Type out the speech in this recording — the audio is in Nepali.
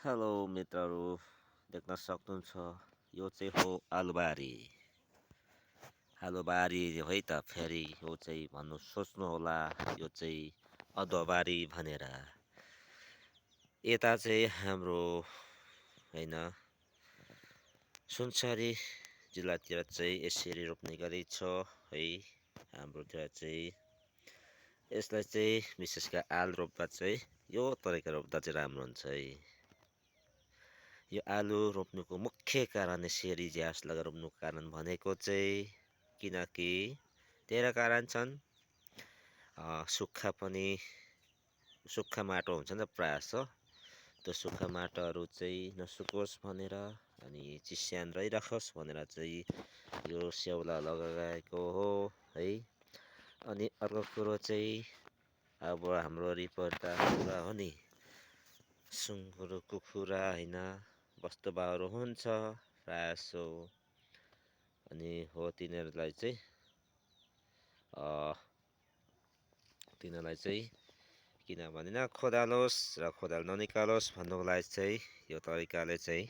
हेलो मित्रहरू, देख्न सक्नुहुन्छ यो चाहिँ हो आलुबारी। आलुबारी है त फेरि यो चाहिँ भन्नु सोच्नुहोला यो चाहिँ अदुवाबारी भनेर। यता चाहिँ हाम्रो होइन सुनसरी जिल्लातिर चाहिँ यसरी रोप्ने गरिन्छ है। हाम्रोतिर चाहिँ यसलाई चाहिँ विशेष गरी आलु रोप्दा चाहिँ यो तरिका रोप्दा चाहिँ राम्रो हुन्छ है। यो आलु रोप्नुको मुख्य कारण यसरी झ्यास लगाएर रोप्नुको कारण भनेको चाहिँ किनकि धेरै कारण छन्। सुक्खा माटो हुन्छ नि त प्रायः जसो त्यो सुक्खा माटोहरू चाहिँ नसुकोस् भनेर अनि चिस्यान रहिराखोस् भनेर चाहिँ यो स्याउला लगाएको हो है। अनि अर्को कुरो चाहिँ अब हाम्रो वरिपरि त पुरा हो नि सुँगुर कुखुरा होइन वस्तुभाउहरू हुन्छ प्रायः जसो। अनि हो तिनीहरूलाई चाहिँ किनभने खोदालोस् र खोदाल ननिकालोस् भन्नुको लागि चाहिँ यो तरिकाले चाहिँ